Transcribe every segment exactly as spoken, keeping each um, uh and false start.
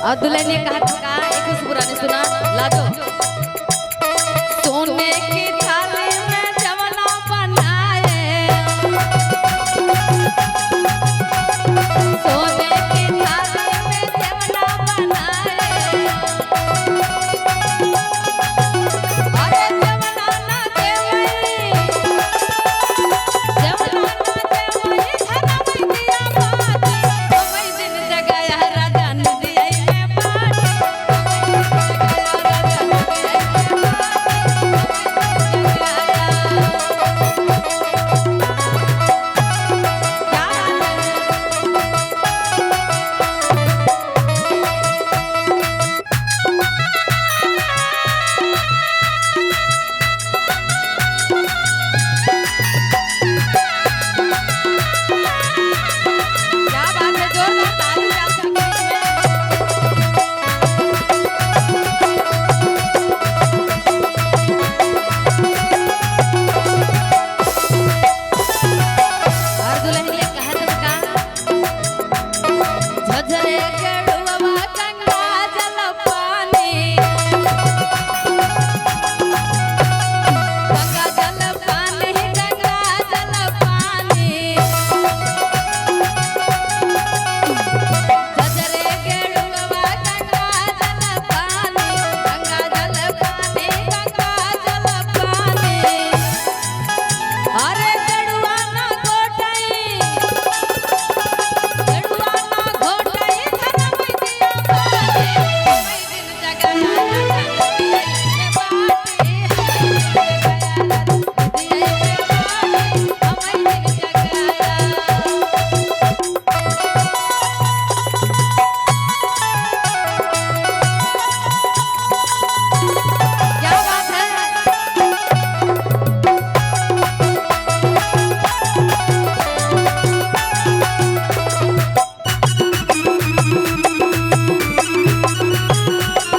और दुल्हनिया कहा था का, एक खुशबू रानी सुना, ला दो। सोने की थाली में जवना बनाए, सोने की थाली में जवना बनाए, अरे जवना ना देवई, जवना ना देवई, धरम दिया बात, कोई दिन जगाया राजा नदिया में बात। क्या बात है, जोरदार ताली चार सबके बीच में। और दुल्हनिया कहत बा का? झझरे गेड़ुआ गंगा जल पानी, गंगा जल पानी, गंगा जल पानी। झझरे गेड़ुआ गंगा जल पानी, गंगा जल पानी, गंगा जल पानी। अरे गेड़ुआ ना घोटई, गेड़ुआ ना घोटई, धरम दिया बाटे। क्या बात है?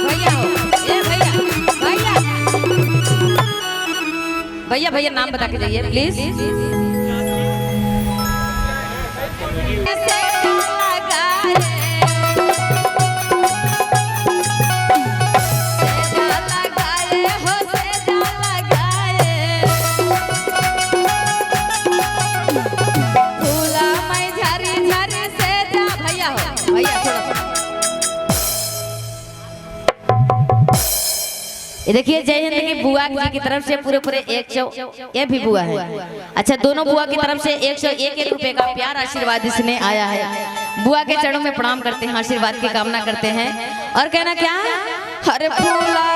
भैया हो, ए भैया, भैया। भैया, भैया, नाम बता के जाइए, please। भैया हो, भैया, थोड़ा सा। ये देखिए, जय हिंद की बुआ जी की तरफ से पूरे पूरे एक सौ, ये भी बुआ है। अच्छा, दोनों बुआ की तरफ से एक सौ एक एक रुपए का प्यार आशीर्वाद इसने आया है। बुआ के चरणों में प्रणाम करते हैं, आशीर्वाद की कामना करते हैं। और कहना क्या है? अरे फूला।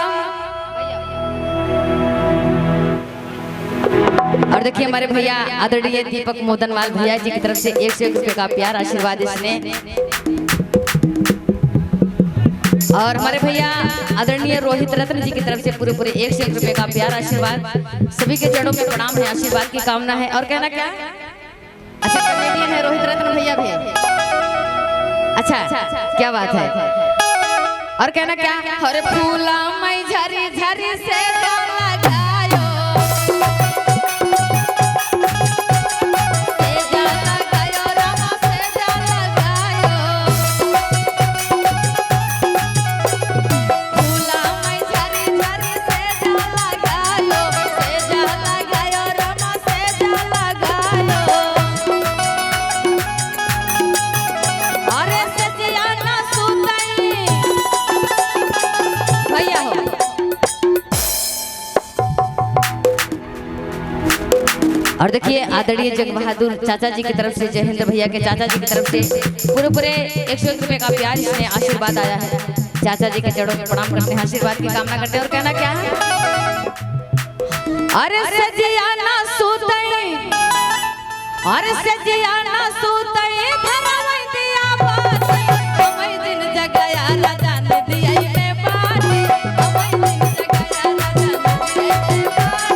और देखिए, हमारे भैया आदरणीय दीपक मोदनवाल भैया जी की तरफ से एक सौ एक रुपए का प्यार आशीर्वाद इसने। और हमारे भैया आदरणीय रोहित रत्न जी की तरफ से पूरे पूरे एक सौ एक रुपए का प्यार आशीर्वाद। सभी के चरणों में प्रणाम है, आशीर्वाद की कामना है। और कहना क्या? अच्छा, comedian है रोहित रत्न भैया भी। अच्छा, क्या बात है। और कहना क्या? हरे फूला मई झरी झरी से लगायो। भैया हो। और देखिए, आदरणीय जंग बहादुर चाचा जी की तरफ से, जय हिंद भैया के चाचा जी की तरफ से पूरे पूरे एक सौ एक रुपए का प्यार इसमें आशीर्वाद आया है। चाचा जी के चरणों में प्रणाम करते हैं, आशीर्वाद की कामना करते हैं और कहना क्या है? अरे सजिया ना सूतई, अरे सजिया ना सूतई, धरवई दिया बात, कमई दिन जगाया राजा नदिया में बात, कमई दिन जगाया राजा नदिया में बात।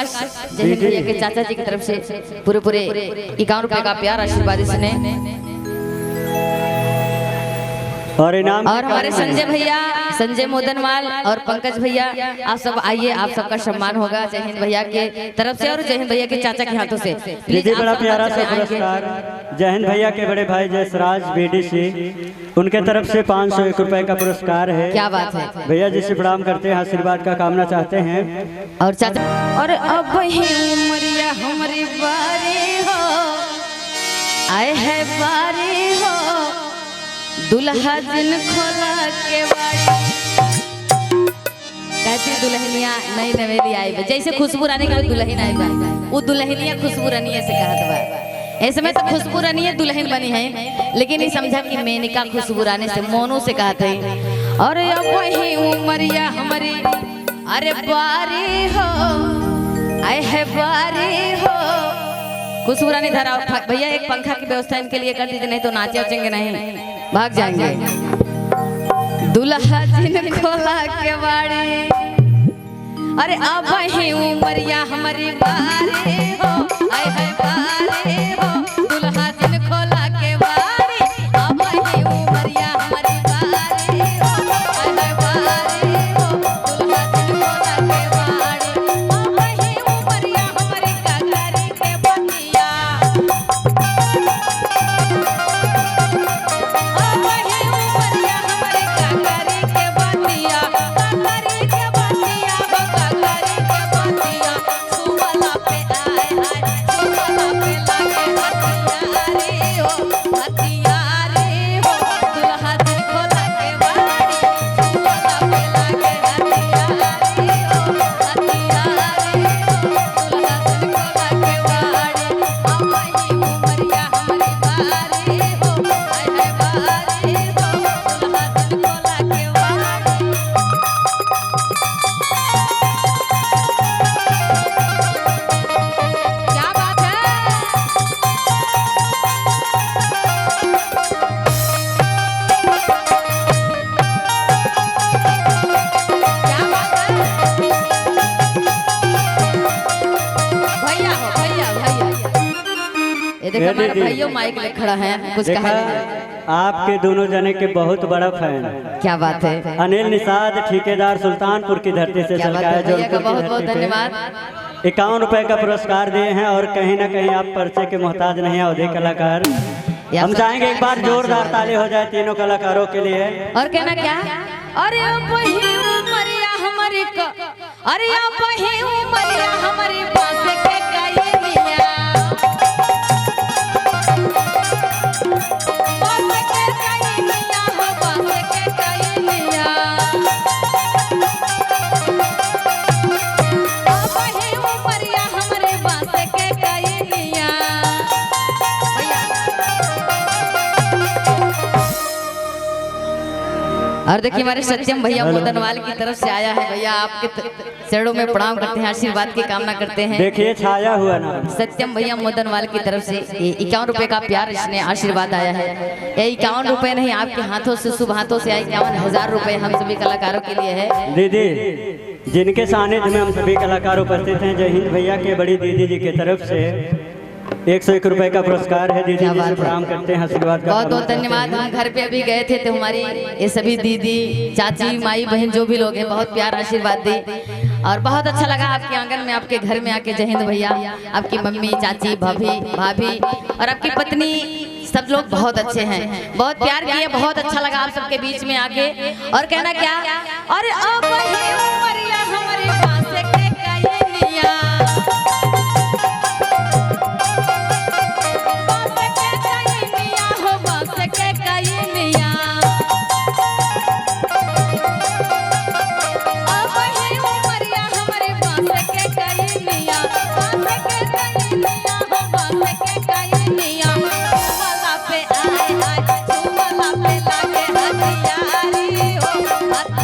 जय हिंद भैया के चाचा जी की तरफ से पूरे पूरे इक्यावन रुपए का प्यार आशीर्वाद इसने। और इनाम और हमारे संजय भैया, संजय मोदनवाल और पंकज भैया, आप सब आइए, आप सबका सम्मान होगा जय हिंद भैया के तरफ से और जय हिंद भैया के चाचा के हाथों से। Please, दीदी, आप बड़ा सब प्यारा सा आएंगे। पुरस्कार जय हिंद भैया के बड़े भाई जयसराज बीडीसी, उनके तरफ से पाँच सौ एक रुपए का पुरस्कार है। क्या बात है। भैया जी से प्रणाम करते हैं, आशीर्वाद का कामना चाहते हैं। और चाचा, और अब ही उमरिया हमरी बारी हो, आए है बारी हो, दुल्हा जिन खोला के बारी। कहती दुल्हनिया नई नवेली आई बा, जैसे खुशबू रानी का दुल्हन आई बा, वो दुल्हनिया खुशबू रानी से कहत बा। ऐसे में तो खुशबू रानी दुल्हन बनी है, लेकिन ये समझा कि मेनका खुशबू रानी से, मोनू से कहत है। और अब वही उमरिया हमारी, अरे बारी हो, आए है बारी हो। खुशबू रानी धराओ, फ-, भैया एक पंखा की व्यवस्था इनके लिए कर दीजिए, नहीं तो नाचे उचेंगे नहीं, भाग जाएंगे। दुल्हा जिन खोला के बारी, अरे अब ही उमरिया हमारी बारी हो, आए है बारी हो, दुल्हा जिन खोला के बारी। अब ही उमरिया हमारी बारी हो, आए है बारी हो, दुल्हा जिन खोला के बारी। अब ही उमरिया हमारी ककरी के बतिया। क्या बात है? क्या बात है? भैया हो, भैया, भैया। ये देखो, ये हमारा दीदी। भैया माइक ले खड़ा है, कुछ देखा, कहा नहीं। आपके दोनों जने के बहुत बड़ा फैन। क्या बात है। अनिल निषाद, ठेकेदार सुल्तानपुर की धरती से, क्या बात है, सलकाया भैया का जौनपुर की बहुत, बहुत धरती पे धन्यवाद। इक्यावन रुपए का पुरस्कार दिए हैं और कहीं ना कहीं आप पर्चे के मोहताज नहीं हैं, अवधी कलाकार। या हम सब चाहेंगे एक बार जोरदार ताली हो जाए तीनों कलाकारों के लिए। और कहना क्या? अरे ओ बहिन उमरिया हमरी क-, अरे अब ही उमरिया हमरी बांस के कइनिया। बांस के कइनिया हो, बांस के कइनिया। अब ही उमरिया हमरी बांस के कइनिया। भैया। और देखिए, हमारे सत्यम भैया हेलो। मोदनवाल की तरफ से आया है। भैया, आपके त-, चरणों में प्रणाम करते हैं, आशीर्वाद की कामना करते हैं। देखिए, छाया हुआ ना। सत्यम भैया मोदनवाल की तरफ से ये इक्यावन रुपए का प्यार, इसने आशीर्वाद आया है। ये इक्यावन रुपए नहीं, आपके हाथों से, शुभ हाथों से आए इक्यावन हजार रुपए हम सभी कलाकारों के लिए है। दीदी, जिनके सानिध्य में हम सभी कलाकार उपस्थित हैं, जय हिंद भैया के बड़ी दीदी जी की तरफ से एक सौ एक रुपए का पुरस्कार है। दीदी क्या जी से बात है। प्रणाम करते हैं, आशीर्वाद का बहुत बहुत कामना करते धन्यवाद। हैं। हम घर पे अभी गए थे तो हमारी ये सभी दीदी, चाची, माई, बहन जो भी लोग हैं, बहुत प्यार आशीर्वाद दी और बहुत अच्छा लगा आपके आंगन में, आपके घर में आके। जय हिंद भैया, आपकी मम्मी, चाची, भाभी, भाभी और आपकी पत्नी, सब लोग बहुत अच्छे हैं, बहुत प्यार किए, बहुत अच्छा लगा आप सबके बीच में आके। और कहना क्या, अरे अब ही उमरिया हमरी बांस के कइनिया। बांस के कइनिया हो, बांस के कइनिया। अब ही उमरिया हमरी बांस के कइनिया, बांस के कइनिया हो, बांस के कइनिया। छुअला पे आए हाय, छुअला पे लागे हथियारी हो, हथ-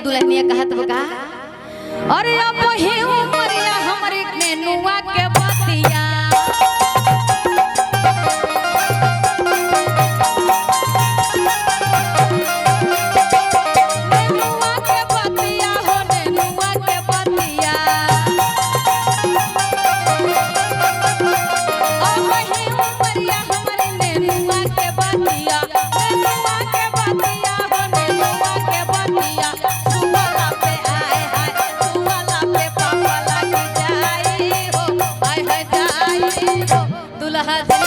दुल्हनिया कहत बा का? अरे अब ही उमरिया हमरी नेनुआ के बतिया। नेनुआ के बतिया हो, नेनुआ के बतिया। अब ही उमरिया हमरी नेनुआ के बतिया, नेनुआ के बतिया हो, नेनुआ के बतिया। सुअला पे आए हाय, सुअला पे पापा लागी जाई हो, आए हाय जाई हो। दुल्हा जी